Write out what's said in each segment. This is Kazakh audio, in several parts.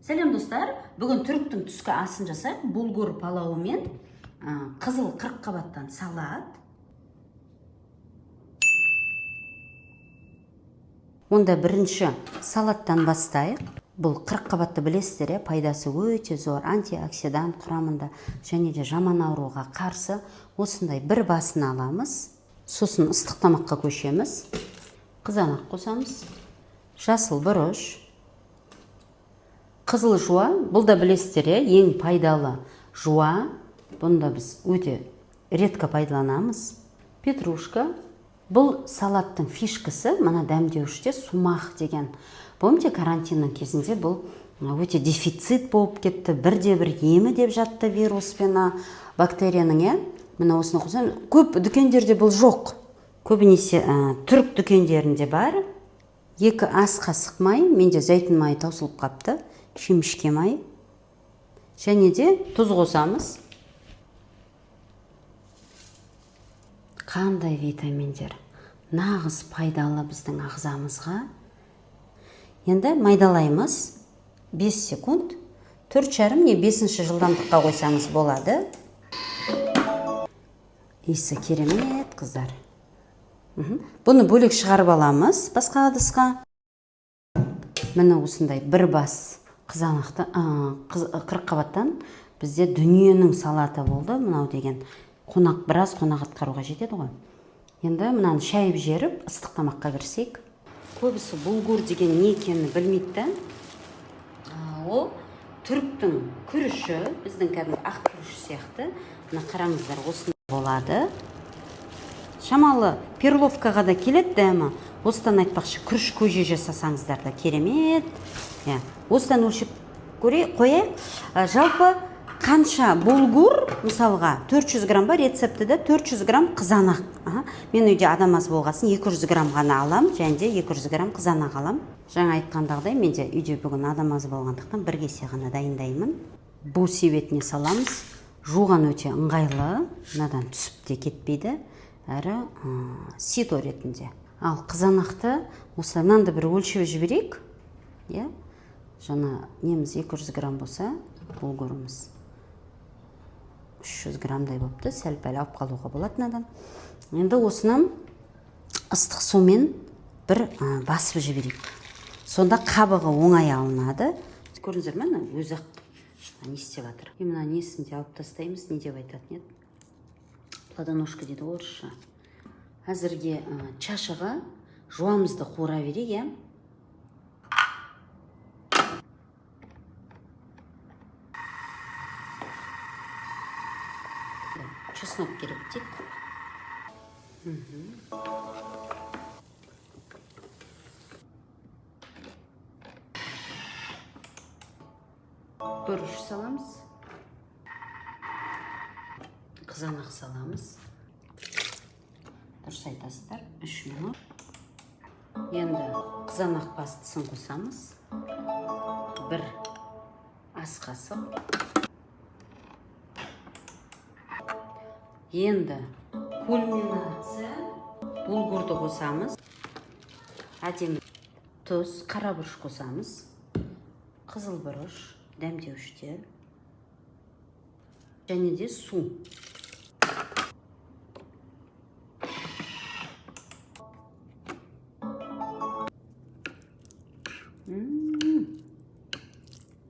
Сәлем, достар! Бүгін түріктің түскі асын жасайық. Булгур палауы мен қызыл қырыққабаттан салат. Онда бірінші салаттан бастайық. Бұл қырыққабатты білесіздер, иә, пайдасы өте зор, антиоксидант құрамында және де жаман ауруға қарсы. Осындай бір басын аламыз. Сосын ыстық тамаққа көшеміз. Қызанақ қосамыз, жасыл бұрыш, қызыл жуа, бұл да білесіздер, иә, ең пайдалы жуа. Бұны да біз өте редко пайдаланамыз. Петрушка. Бұл салаттың фишкасы мына дәмдеуіште сумақ деген. Помните, карантиннің кезінде бұл өте дефицит болып кетті, бірде бір емі деп жатты вирус пен бактерияның, иә. Міне, осыны қосамыз. Көп дүкендерде бұл жоқ. Көбінесе түрік дүкендерінде бар. 2 ас қасық май, менде зәйтүн майы таусылып қапты, шемішке май. Және де тұз қосамыз. Қандай витаминдер нағыз пайдалы біздің ағзамызға. Енді майдалаймыз. 5 секунд. Төрт жарым не бесінші жылдамдыққа қойсаңыз болады. Иісі керемет, қыздар. Бұны бөлек шығарып аламыз басқа ыдысқа. Міне, осындай бір бас қызанақты, қырыққабаттан бізде дүниенің салаты болды. Мынау деген қонақ, біраз қонақ атқаруға жетеді ғой. Енді мынаны шайып жеріп, ыстық тамаққа кірісейік. Көбісі булгур деген не екенін білмейді да. Ол түріктің күріші, біздің кәдімгі ақ күріш сияқты. Мына қараңыздар, осындай болады. Шамалы перловкаға да келеді дәмі. Осыдан айтпақшы, күріш көже жасасаңыздар да керемет. Иә, осыдан өлшеп қояйық. Жалпы қанша булгур, мысалға 400 грамм ба рецептіде, 400 грамм қызанақ. Мен үйде адам аз болғасын 200 грамм ғана алам, және де 200 грамм қызанақ алам. Жаңа айтқандағыдай, менде үйде бүгін адам аз болғандықтан бір кесе ғана дайындаймын. Бу себетіне саламыз. Жуған өте ыңғайлы, мынадан түсіп те кетпейді, әрі сито ретінде. Ал қызанақты осылай мынаны бір өлшеп жіберейік. Иә, жаңа неміз 200 грамм болса, булгурымыз 300 граммдай болыпты, сәл-пәл алып қалуға болады мынадан. Енді осыны ыстық сумен бір басып жіберейік. Сонда қабығы оңай алынады. Көрдіңіздер ме, мына өзі ақ не істеп жатыр. И мына несін де алып тастаймыз, не деп айтатын еді? Плодоножка дейді ғой орысша. Әзірге чашаға жуамызды қуыра берейік, иә. Чеснок керек дейді. Бұрыш саламыз. Қызанақ саламыз. Дұрыс айтасыздар, 3 минут. Енді қызанақ пастысын қосамыз. 1 ас қасық. Енді кульминация, булгурды қосамыз. Әдемі тұз, қара бұрыш қосамыз. Қызыл бұрыш, дәмдеуіштер. Және де су.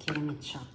Керемет шығыпты.